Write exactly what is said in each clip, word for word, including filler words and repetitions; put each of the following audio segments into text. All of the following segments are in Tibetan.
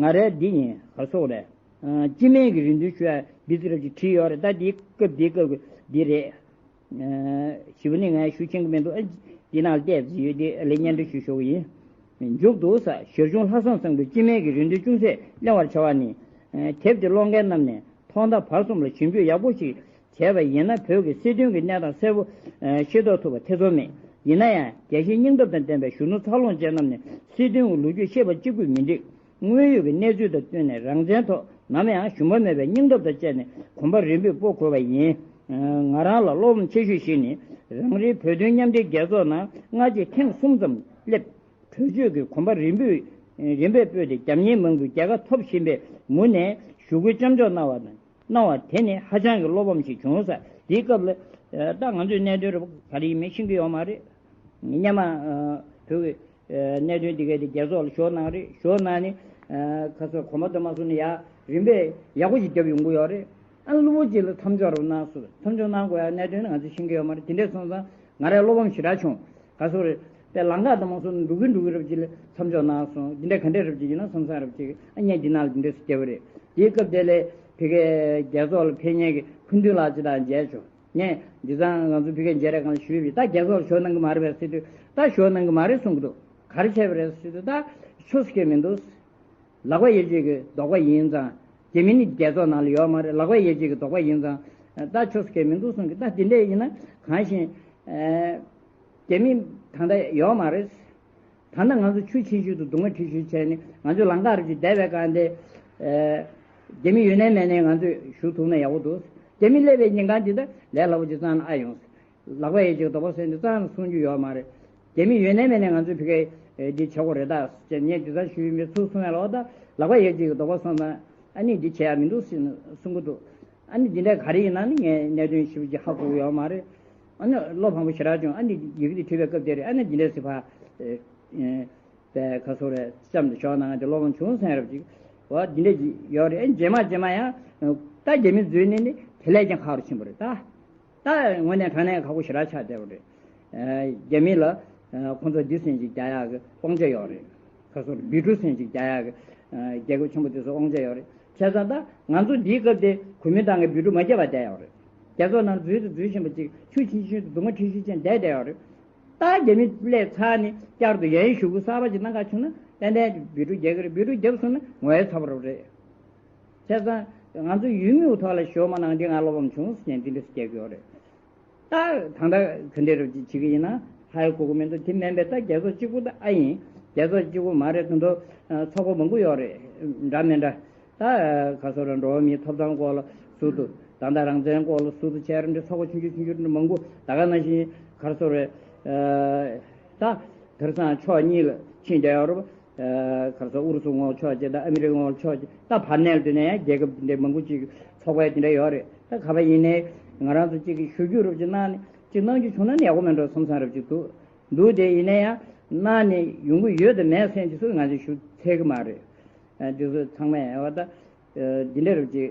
ང་རའི་འདི་ཡིན་ག་སོགས་རེད། སྤྱི་སྨན་གྱི་རེ་འདུན་ཞུ་ཡ་འདི་ཚོ་རབ་ཅིག་བྲིས་ཡོད་རེད། ད་འདི་སྐབས་འདི་སྐབས་འདི་རེད། ཞེ་པོ་ནི་ངས་ཞུ་མཁྱེན་གྱི་མི་འདུག་ཨ། འདི་ནང་བལྟས་ཡོད་དེ་ལས་སྙན་སྒྲོན་ཞུ་ཞུ་གི་ཡིན། མཇུག་ཏུ་ས་ཞར་བྱུང་ལྷག་བསམ་བཟང་པོའི་སྤྱི་སྨན་གྱི་རེ་འདུན་ཅུང་ཟད་གླེང་བར་བྱ་བ་ནི། དེབ་འདི་ཀློག་མཁན་རྣམས་ནས་ཐོག་མཐའ་བར་གསུམ་ལ་ཞིབ་འཇུག་ཡག་པོ་ཞིག་བྱས་པ་ཡིན་ན་བོད་ཀྱི་སྲིད་དོན་གྱི་གནས་སྟངས་གསལ་པོ་ཤེས་རྟོགས་ཐུབ་པ་ཐེ་ཚོམ་མེད། ཡིན་ན་ཡང་རྒྱལ་གཞིས་སྙིང་སྟོབས་དང་ལྡན་པའི་གཞོན་ནུ་འཚར་ལོངས་ཅན་རྣམས་ནས་སྲིད་དོན་གྱི་ལོ་རྒྱུས་ཤེས་པ་གཅིག་པུས་མི་འགྲིག་དངོས་ཡོད་ཀྱི་གནས་ཚུལ་དང་བསྟུན་ནས་རང་བཙན་ཐོག་ནམ་ཡང་ཞུམ་པ་མེད་པའི་སྙིང་སྟོབས་དང་བཅས་ནས་གོམ་པ་རིམ་པས་སྤོ་དགོས་པ་ཡིན། ང་རང་ལ་བློ་ཕམ་ཆེ་ཤོས་ཤིག་ནི་རང་རེའི་བོད་དོན་མཉམ་འབྲེལ་རྒྱལ་ཚོགས་ནང་སྔ་རྗེས་ཐེངས་གསུམ་ཙམ་སླེབས། གྲོས་ཆོད་ཀྱི་གོམ་པ་རིམ་པས་རིམ་པས་སྤོས་ཏེ་རྒྱབ་གཉེར་མང་པོའི་རྒྱལ་ཁ་ཐོབ་བཞིན་པའི་མུ་ནས་ཞུ་སྐུལ་མཚམས་འཇོག་གནང་བ་དང་། གནང་བ་དེ་ནི་ཧ་ཅང་གི་བློ་ཕམ་ཞིག་བྱུང་ས། དེའི་སྐབས་ལ་ད་ང་ཚོས་གནད་དོན་རེ་བ་ག་རེ་ཡིན་མིན་ཤེས་ཀྱི་ཡོད་མ་རེད། སྔོན་མ་བོད་ཀྱི་གནད་དོན་འདི་གའི་དེ་རྒྱལ་ཚོགས་ལ་ཞུ་གནང་རེད། ཞུ་གནང་ནི་ཁ་སང་གོང་མ་དུ་མ་སོང་ནས་ཡ་རིམ་པས་ཡག་པོ་ཞིག་བརྒྱབ་ཡོང་གི་ཡོད་རེད། ཨ། གློ་བུར་ཅིག་ལ་མཚམས་འཇོག་རུ་གནང་སོང་། མཚམས་འཇོག་གནང་དགོས་ཡ་གནད་དོན་ནི་ང་ཚོས་ཤེས་ཀྱི་ཡོད་མ་རེད། དེ་འདྲས་སོང་ཙང་ང་རའི་བློ་ཕམ་ཞེ་དྲག་བྱུང་། ག་སོ་རེད། དེ་ལམ་ཁ་དུ་མ་སོང་ནས་འགྲོ་གི་འགྲོ་གི་རབ་ཅིག་ལ་མཚམས་འཇོག་གནང་སོང་། འདི་འདྲ་ག་འདྲས་རབ་ཅིག་ཡིན་ན་བསམ་བསམ་རབ་ཅིག་ཨ། ངས་འདི་ནང་ལ་འདི་འདྲས་སུ་བརྒྱབ་པ་རེད། དེའི་སྐབས་དེ་ལས་ཕ་གིའི་རྒྱལ་ཚོགས་ལ་ཕེབས་མཁན་གྱི་ཕུན་སྟོན་ལགས་ཅིག་དང་མཇལ་བྱུང་། ངས་འདི་ཚང་ང་ཚོ་ཕ་གིར་མཇལ་རེས་གང་ཞུས་པས། ད་རྒྱལ་ཚོགས་ལ་ཞུ་གནང་གི་མ་རེད་པས་ཟེར་དུས། ད་ཞུ་གནང་གི་མ་རེད་གསུང་གི་འདུག་ག་རེ་བྱས་པ་རེད་ཟེར་དུས། ད་ཆོས་སུ་སྐད་མི་འདུག་ལག་པ་དབྱེ་འབྱེད་ཀྱི་དོགས་པ་ཡིན་ཙང་། རྒྱ་མི་ནི་རྒྱལ་ཚོགས་ནང་ལ་ཡོད་མ་རེད། ལག་པ་དབྱེ་འབྱེད་ཀྱི་དོགས་པ་ཡིན་ཙང་། ད་ཆོས་སུ་སྐད་མི་འདུག་གསུང་གི། ད་འདི་འདྲས་ཡིན་ན་གང་ཞིག་རྒྱ་མི་ད་ལྟ་ཡོད་མ་རེད། ད་ལྟ་ང་ཚོ་ཆུ་ཆེན་ཤོས་དང་གདུང་བ་ཁྲི་ཤོས་བྱས་ནས་ང་ཚོས་ལམ་ཁ་རེ་ཅིག་བསྡད་པའི་སྒང་དེ། རྒྱ་མི་ཡོད་ནའི་མེད་ནའི་ང་ཚོས་ཞུ་ཐུབ་ན་ཡག་པོ་འདུག་རྒྱ་མི་སླེབས་པའི་ཉིན་གང་དེ་ད་ལས་སླ་པོ་ཅིག་བསམ་ན་ཨ་ཡོང་། ལག་པ་དབྱེ་འབྱེད་དོགས་པ་ཟེར་འདི་རྩ་ནས་གསུང་རྒྱུ་ཡོད་མ་རེད། རྒྱ་མི་ཡོད་ནའི་མེད་ནའི་ང་ཚོས་ཕ་གིར་འདི་བྱེད་དགོས་རེད་ད་ཟེར་ངས་འདི་ལྟར་ཞུས་ཡིན་པས། ཚུར་གསུང་ཡ་ལ་འོ་ད་ལག་པ་དབྱེ་འབྱེད་ཀྱི་དོགས་པ་སོང་ཙང་ཨ་ནི་འདི་བྱེད་ཡ་མི་འདུག་ཟེར་ནས་གསུང་གི་འདུག་ཨ་ནི་འདི་འདྲ་ག་རེ་ཡིན་ན་ནི་ངས་གནད་དོན་ཞིབ་ཅིག་ཧ་གོ་གི་ཡོད་མ་རེད། ཨ་ནི་བློ་ཕམ་པོ་ཞེ་དྲག་བྱུང་། ཨ་ནི་ཡི་གེ་འདི་བྲིས་པའི་སྐབས་དེ་རེད། ཨ་ནི་འདི་འདྲ་ཟེར་ཕ། པའི་ཁ་སོ་རེ་བཅམ་དུ་ཤོག་ནང་དེ་བློ་ཕམ་བྱུང་ཟེར་རབས་ཅིག་འོ་འདི་འདྲ་ཅིག་ཡོད་རེད། རྗེས་མ་རྗེས་མ་ཡང་ད་རྒྱ་མི་འཛུལ་ནས་ནི་དེ་ལས་ཀྱང་ཁག་རུ་ཕྱིན་པ་རེད་ད། ད་དངོས་གནས་དྲང་གནས་ཁག་པོ་ཞེ་དྲག་ཆགས་བསྡད་པ་རེད། རྒྱ་མི་ལ་ཁོང་ཚོ་འདི་ཟེར་ཅིག་རྒྱག་ཡག་གི་དབང་ཆ་ཡོད་རེད། ཁ་སོ་རེ་བི་ཀྲུ་ཟེར་ཅིག་རྒྱག་ཡག་གི་རྒྱལ་ཁབ་ཆེན་པོ་དེ་ཚོ་དབང་ཆ་ཡོད་རེད། བྱས་ཙང་ད་ང་ཚོ་འདིའི་སྐབས་དེ་གུས་མོས་བཏང་གི་བི་ཀྲུ་མ་བརྒྱབ་པ་བསྡད་ཡོད་རེད། རྒྱ་མཚོ་ནང་འཛུལ་དུ་འཛུལ་བཞིན་པ་ཅིག་ཆུ་ཆེན་ཆུན་དུ་གདུང་བ་ཁྲི་ཤོས་ཅན་བསྡད་བསྡད་ཡོད་རེད། ད་རྒྱ་མི་སླེབས་ཚར་ནས་བསྐྱར་དུ་ཡན་ཞུ་སྐུལ་གསར་པ་ཅིག་གནང་ག་བྱུང་ན་ཏན་ཏན་བི་ཀྲུ་རྒྱག་གི་རེད། བི་ཀྲུ་བརྒྱབ་སོང་ན་ངོ་ཡ་ཚ་པོ་རུ་རེད། བྱས་ཙང་ང་ཚོ་ཡུལ་དངོས་ཐོག་ལ་ཞུ་མ་གནང་འདི་ང་བློ་ཕམ་བྱུང་ཟེར་ནས་འདི་འདྲ་ཞིག་རྒྱག་གི་ཡོད་རེད། ད་ད་ལྟ་ག་འདྲས་རུ་ཅིག་བྱེད་ཀྱི་ཡིན་ན་ཧ་ཡ་གོ་གི་མི་འདུག་དེ་མིན་པའི་ད་རྒྱལ་ཚོགས་གཅིག་པུ་ད་ཨ་ཡིན། རྒྱལ་ཚོགས་གཅིག་པུ་མ་རེད། དོན་དུ་ཚོགས་པ་མང་པོ་ཡོད་རེད། འདྲ་མི་འདྲ། ད་ག་སོ་རེ་འགྲོ་བ་མིའི་ཐོབ་ཐང་སྐོར་ལ་ཟུར་དུ། ད་ལྟ་རང་བཙན་སྐོར་ལ་ཟུར་དུ་བྱས་རེད། འདི་ཚོགས་པ་ཆུང་ཆུང་ཆུང་ཆུང་མང་པོ་ད་ག་ནང་བཞིན་ག་སོ་རེ། ད་དེང་སང་ཕྱོགས་གཉིས་ལ་ཕྱིན་བསྡད་ཡོད་རེད། ག་སོ་ཨུ་རུ་སུ་ངོ་ཕྱོགས་གཅིག་དང་ཨ་མི་རི་ཀ་ངོ་ཕྱོགས་གཅིག་ད་བར་གནས་ལ་དེ་ནས་ཡང་རྒྱལ་ཁབ་འདི་འདྲའི་མང་པོ་ཅིག་ཚོགས་པ་དེ་འདྲ་ཡོད་རེད། ད་ག་པ་ཡིན་ནའི་ང་རང་ཚོ་གཅིག་གིས་ཞུ་རྒྱུ་རུ་ཅིག་གནང་ནས་ཅིག་གནང་རྒྱུ་བྱུང་ན་ནི་ཡག་པོ་མེད་འགྲོ་བསམ་བསམ་རབ་ཅིག་འདུག་འདུག་དེ་ཡིན་ན་ཡང་གནང་ནས་ཡོང་གི་ཡོད་དམ་མེད་ཟེར་མཁན་དེ་ཚོ་ང་ཚོས་ཞུ་ཚར་གི་མ་རེད། ཨ། དེ་ཚོ་ཚང་མས་འོ་ད། ཨ། འདི་འདྲ་རུ་ཅིག་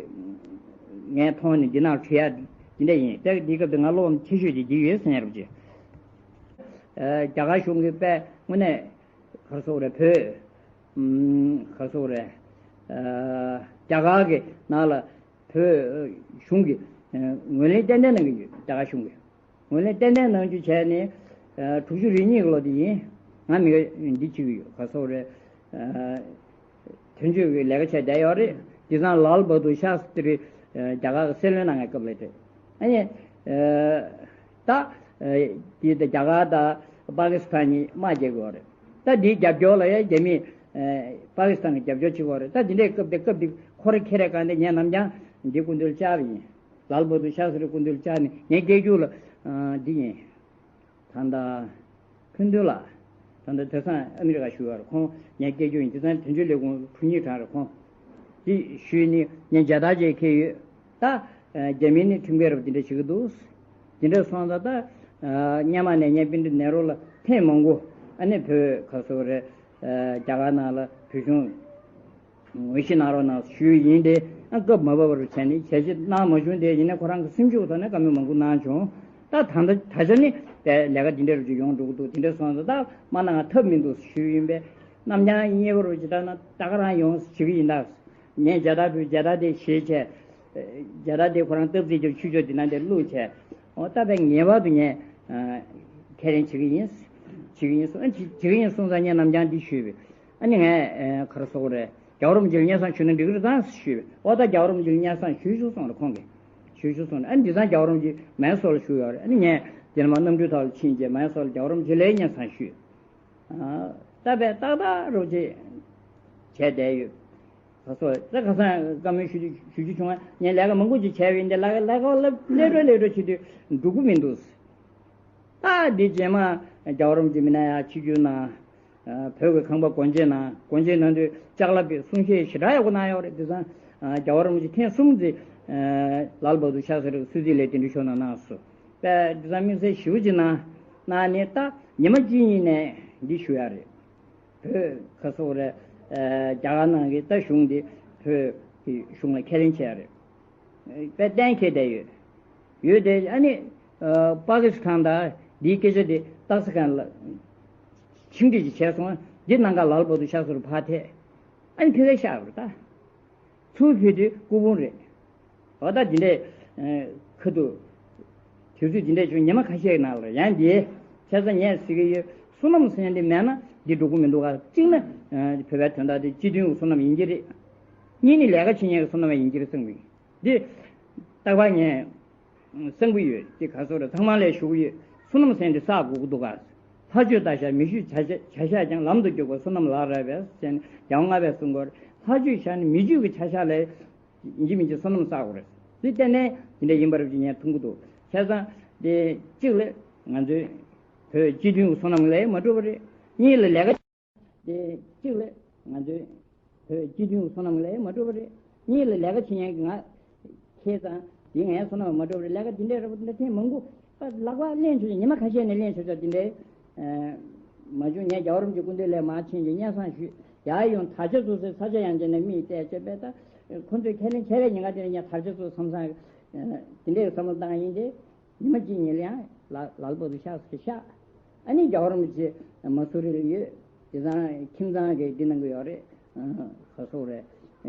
ངས་མཐོང་ནས་འདི་ནང་བྲིས་ཡ་འདི་འདྲ་ཡིན། ད་འདི་སྐབས་དུ་ང་བློ་ཕམ་ཆེ་ཤོས་དེ་འདི་ཡོད་ཟེར་ཡ་རུ་ཅིག་ཨ། རྒྱ་གར་གཞུང་གིས་དཔེ་དངོས་གནས་ག་རེ་ཟེར་དགོས་རེད། བོད། ཨམ། ག་རེ་ཟེར་དགོས་རེད། ཨ། རྒྱ་གར་གྱི་ནང་ལ་བོད་གཞུང་གིས་ངོས་ལེན་ཏན་ཏན་གནང་གི་ཡོད། རྒྱ་གར་གཞུང་གིས། ངོས་ལེན་ཏན་ཏན་གནང་རྒྱུ་བྱས་ནས། ཨ། དྲུག་ཅུ་རེ་གཉིས་ཀྱི་ལོ་དེ་ཡིན། ང་མི་འདི་བྱེད་ཀྱི་ཡོད། ག་རེ་ཟེར་དགོས་རེད། ཨ། དོན་གཅོད་ཀྱི་ལས་ཀ་བྱས་བསྡད་ཡོད་རེད། དེང་སང་ལཱལ་བྷ་དུར་ཤཱ་སི་ཏྲི་རྒྱ་གར་གྱི་སྲིད་བློན་གནང་བའི་སྐབས་ལ་རེད། ཨ་ནི། ཨ། ད། ཨ། དེ་ད་རྒྱ་གར་དང་པ་ཀི་སི་ཐན་གཉིས་དམག་རྒྱག་གི་ཡོད་རེད། ད་དེའི་རྒྱབ་སྐྱོར་ལ་ཡང་རྒྱ་མིས། ཨ། པ་ཀི་སི་ཐན་གྱི་རྒྱབ་སྐྱོར་བྱེད་ཀྱི་ཡོད་རེད། ད་དེ་འདྲའི་སྐབས་དེ་སྐབས་དེ་ཁོ་རང་ཁྱེད་རའི་སྒང་དེ་ངས་ནམ་རྒྱང་འདི་སྐུ་མདུན་ལ་བཅར་བ་ཡིན། ལཱལ་བྷ་དུར་ཤཱ་སི་ཏྲི་སྐུ་མདུན་ལ་བཅར་ནས་ངས་སྐད་སྒྱུར་ལ། ཨ། འདི་ཡིན། ད་ལྟ་ཕུན་སྟོན་ལགས། ད་ལྟ་དེང་སང་ཨ་མི་རི་ཀ་བཞུགས་ཡོད་རེད། ཁོང་ངས་སྐད་སྒྱུར་ཡིན། དེང་སང་དོན་གཅོད་ལས་ཁུངས་དྲུང་ཡིག་གྲས་རེད། ཁོང་འདི་ཞུས་ནས་ངས་མཇལ་དར་ཅིག་འཁྱེར་ཡོད། ད། ཨ། རྒྱ་མི་ནི་ཁྲིམས་འགལ་རབས་འདི་འདྲ་བྱེད་ཀྱི་འདུག་འདི་འདྲ་སོང་ཙང་ད། ཨ། སྔོན་མ་ནས་ངས་པཎྜི་ཏ་ནེ་རུ་ལ་ཐེངས་མང་པོ་ཨ་ནི་བོད་ག་རེ་ཟེར་དགོས་རེད། ཨ། རྒྱ་གར་ནང་ལ་བོད་གཞུང་ངོས་བཞེས་གནང་རོགས་གནང་ཞུས་ཡིན་ཏེ། ཨ། སྐབས་མ་བབས་པ་རུ་བྱས་ནས་ཞལ་བཞེས་གནང་མ་བྱུང་། དེ་ཡིན་ན་ཁོ་རང་གི་སེམས་ཤུགས་ཐོག་ནས་བཀའ་མོལ་མང་པོ་གནང་བྱུང་། ད་ད་ད་ད་ཆ་ནི་དེ་ལས་ཀ་འདི་འདྲ་རུ་ཅིག་ཡོང་འགྲོ་གི་འདུག་དེ་འདྲ་སོང་ཙང་ད་མ་གནང་ཐབས་མི་འདུག་ཞུས་ཡིན་པས། རྣམ་རྐྱང་གཉིས་པོ་རུ་ཇི་ལྟར་ན་ད་ག་རང་ཡོང་བྱེད་ཀྱི་ཡིན་ད། ངས་ཇ་ད་བུ་ཇ་ད་དེ་ཞེས་བྱས། ཇ་ད་དེ་ཁོ་རང་སྟབས་རྩེ་རྒྱབ་ཆུ་ཆོ་དེ་ན་དེ་བླུགས་བྱས། འོ་ད་བས་ངེས་པར་དུ་ངས་ཁས་ལེན་བྱེད་ཀྱི་ཡིན། བྱེད་ཀྱི་ཡིན་གསུངས། ཨ་བྱེད་ཀྱི་ཡིན་གསུངས་ཙང་ངས་རྣམ་རྐྱང་འདི་ཞུས་པས། ཨ་ནི་ངས་ག་རེ་ཟེར་དགོས་རེད། རྒྱལ་བ་རིན་པོ་ཆེ་ལ་སྙན་སེང་ཞུས་ན་འགྲིག་གི་རེད་ད་ཞུས་པས། འོ་ད་རྒྱལ་བ་རིན་པོ་ཆེ་ལ་སྙན་སེང་ཞུས་ཤོག་གསུངས་རེད་ཁོང་གིས། ཞུས་ཤོག་གསུངས་རེད། ཨ་ནི་འདི་ཚང་རྒྱལ་བ་རིན་པོ་ཆེ་མའི་སོགས་ལ་ཞུས་ཡོད་རེད། ཨ་ནི་ངས་དེ་ནས་མར་གནམ་གྲུའི་ཐོག་ལ་ཕྱིན་རྗེས་མའི་སོགས་ལ་རྒྱལ་བ་རིན་པོ་ཆེ་ལ་སྙན་སེང་ཞུས། ད་བས་ཏག་ཏག་རོགས་བྱེད་བྱས་བསྡད་ཡོད། ད་སོ་ད་ཁ་སང་བཀའ་མོལ་ཞུ་རྒྱུ་ཞུ་རྒྱུ་བྱུང་བ། ངས་ལས་ཀ་མང་པོ་ཅིག་བྱས་པ་ཡིན་ཏེ་ལས་ཀ་ལས་ཀ་ལ་ལས་འགྲོ་ལས་འགྲོ་བྱེད་དུས་འགྲུབ་ཀྱི་མི་འདུག། ད་འདི་རྗེས་མ་རྒྱལ་བ་རིན་པོ་ཆེ་མི་ན་ཡ་ཆིབས་བསྒྱུར་གནང་། བོད་ཀྱི་ཁང་པ་སྒོ་འབྱེད་གནང་། སྒོ་འབྱེད་གནང་དུས་ལྕགས་ལེབ་ཀྱི་གསུང་བཤད་ཞེ་དྲག་ཡག་པོ་གནང་ཡོད་རེད། དེང་སང་རྒྱལ་བ་རིན་པོ་ཆེ་ཐེངས་གསུམ་ཙམ་ལ་ལ་བ་དུ་ཤ་ཟ་རེ་གསོལ་ཚིགས་ལས་དེ་འདྲ་ཤོག་ན་གནང་སོང་། དཔེ་དེང་སང་དམིགས་བསལ་ཞེ་པོ་ཅིག་གནང་གནང་ནས་ད་ཉི་མ་གཅིག་གཉིས་ནས་འདི་ཞུ་ཡ་རེད། བོད་ཁ་སོག་རེད། རྒྱ་གར་ནང་གི་ད་གཞུང་འདི་བོད་ཀྱི་གཞུང་ལ་ཁས་ལེན་བྱས་ཡ་རེད། དཔེ་གཏན་འཁེལ་བསྡད་ཡོད། ཡོད་དེ་ཨ་ནི་པ་ཀི་སི་ཐན་དང་འདིའི་སྐད་ཆ་དེ་ཏག་ས་གང་ལ་ཕྱིན་དྲིས་ཅིག་བྱས་སོང་། འདི་ནང་ག་ལ་ལ་བ་དུ་ཤ་ཟ་རུ་ཕར་ཐད། ཨ་ནི་ཕི་ག་ཤ་རུ་ད། ཚུར་ཕུད་དུས་སྐུ་ཕུང་རེད། འོ་ད་འདི་འདྲས་ཁ་ཐུག་དུས་ཚོད་འདི་འདྲས་བྱུང་ཉི་མ་ཁ་ཤས་ནང་ལ་ཡང་འདིའི་ཁ་སང་ངས་ཟེར་གྱི་ཡོད། བསོད་ནམས་ཟེར་མཁན་འདི་མེད་ན་འདི་འགྲོ་གི་མི་འདུག་ག་གཅིག་ན་བོད་པའི་དོན་དག་འདི་སྤྱི་མཐུན་གྱི་བསོད་ནམས་ཡིན་གྱི་རེད། གཉིས་ནི་ལས་ཀ་བྱེད་མཁན་གྱི་བསོད་ནམས་ཡིན་གྱི་རེད་བསམ་གི་ཡོད། འདི་རྟག་པར་ངས་བསམ་གྱི་ཡོད། ཅེས་ག་སོགས་རེད། ཚང་མ་ལས་ཞུ་གི་ཡོད། བསོད་ནམས་ཟེར་མཁན་འདི་བསགས་དགོས་ཀྱི་འདུག་ག་ལྷ་ཆོས་ལྟར་བཞག་མི་ཆོས་བྱ་བྱ་བྱ་བཞག་ཀྱང་། ལམ་དུ་འཇུག་པའི་བསོད་ནམས་ལག་རལ་པས་ཟེར་ནས་རྒྱལ་བ་ལྔ་པས་གསུངས་ཀྱི་ཡོད་རེད། ལྷ་ཆོས་བྱ་ནི་མི་ཆོས་ཀྱི་བྱ་བཞག་ལས་ཡིན་གཅིག་མིན་གཅིག་བསོད་ནམས་བསགས་དགོས་རེད། དེ་བརྟེན་ནས་དེ་འདྲ་ཡིན་པ་རེད་ཅེས་ངས་མཐོང་གི་འདུག་བྱས་ཙང་དེ་གཅིག་ལ་ང་ཚོའི་བོད་སྤྱི་མཐུན་གྱི་བསོད་ནམས་ལས་མ་གྲུབ་པ་རེད། གཉིས་ལ་ལས་ཀ་དེ་གཅིག་ལ་ང་ཚོའི་བོད་སྤྱི་མཐུན་གྱི་བསོད་ནམས་ལས་མ་གྲུབ་པ་རེད། གཉིས་ལ་ལས་ཀ་བྱེད་མཁན་གྱི་ང་ཁྱེད་ཙང་དེ་ངའི་བསོད་ནམས་མ་གྲུབ་པ་རེད། ལས་ཀ་འདི་འདྲས་རེད་པ་འདི་འདྲ་ཐེངས་མང་པོ་ལག་པ་ལེན་ཆོག་ཉི་མ་ཁ་ཤས་ནས་ལེན་ཆོག་ཆོག་འདི་འདྲས་མ་བྱུང་། ངས་རྒྱལ་བ་རིན་པོ་ཆེ་སྐུ་མདུན་ལ་མར་ཕྱིན་ཅིང་སྙན་སེང་ཞུས། ཡར་ཡོང་དར་ཆ་བཙུགས་སའི་ས་ཆ་ཡང་བྱས་ནས་མིས་བལྟས་བྱས་པས་ད་ཁོ་ཚོས་ཁས་ལེན་བྱས་པའི་ཉེན་ཁ་དེ་ནས་ངས་དར་ཆ་བཙུགས་བསམ་སང་དེ་འདྲས་བསམ་བློ་བཏང་ཡིན་ཏེ། ཉི་མ་གཅིག་ཉིན་ལ་ཡང་ལ་ལ་ལ་བ་དུ་ཤ་ཟ་ཤ། ཨ་ནི་རྒྱལ་བ་རིན་པོ་ཆེ་མ་སུ་རི་ལ་ཡོད། དེ་ཚང་ཁྱིམ་ཚང་གི་འདི་གནང་གི་ཡོད་རེད། ག་སོགས་རེད།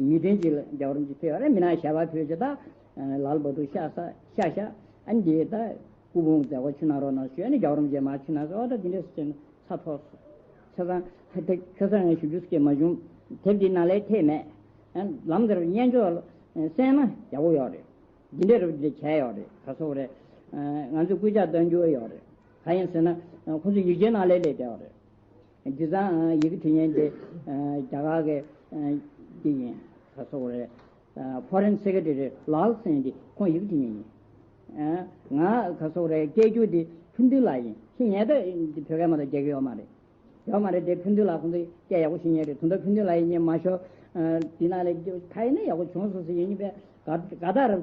མི་དོན་གཅིག་ལ་རྒྱལ་བ་རིན་པོ་ཆེ་ཕེབས་ཡོད་རེད། མི་ནང་ཞལ་པར་ཕུལ་ཅིག་ད་ལ་ལ་བ་དུ་ཤ་ཟ་ཤ་ཤ། ཨ་ནི་འདི་ད་སྐུ་ཕུང་མཛད་སྒོ་ཆུ་ནང་རོགས་གནང་ཞུས། ཨ་ནི་རྒྱལ་བ་རིན་པོ་ཆེ་མར་ཆུ་ནང་ཟ། འོ་ད་འདི་འདྲས་སུ་བྱས་ན་ཚ་ཐོག་སོང་། ཁ་སང་ཁ་སང་ངས་ཞུ་རྒྱུ་སྐད་མ་བྱུང་། དེབ་འདི་ནང་ལ་ཐེབས་མེད། ལམ་འདིར་སྙན་ཅོག་གསན་ན་ཡག་པོ་ཡོད་རེད། འདི་འདྲ་རུ་འདི་བྱས་ཡོད་རེད། ག་སོགས་རེད། ང་ཚོས་སྐུལ་ལྕག་གཏོང་རྒྱུ་ཡོད་རེད། ག་ཡིན་ཟེར་ན་ཁོ་ཚོ་ཡིག་ཆའི་ནང་ལས་སླེབས་བསྡད་ཡོད་རེད། འདི་ཚང་ཡི་གེ་འབྲི་མཁན་དེ་རྒྱ་གར་གི་འདི་ཡིན། ག་སོགས་རེད། Foreign Secretary Lal ཟེར་མཁན་དེ་ཁོང་ཡི་གེ་འབྲི་མཁན་ཡིན། ང་ག་སོགས་རེད། སྐད་སྒྱུར་དེ་ཕུན་སྟོན་ལགས་ཡིན། ཁྱེད་ངས་ད་འདི་བོད་སྐད་མ་གཏོགས་རྒྱག་གི་ཡོད་མ་རེད། ཡོད་མ་རེད་དེ། ཕུན་སྟོན་ལགས་ཁོང་ཚོ་སྐད་ཡག་པོ་ཤེས་མཁན་རེད། དོན་དག་ཕུན་སྟོན་ལགས་ཡིན་ཉེ་མ་ཤོར། དེ་ནང་ལ་ཁ་ཡིན་ན་ཡག་པོ་བྱུང་སོང་ཟེར་ཡིན་པས་དགའ་དགའ་རབ།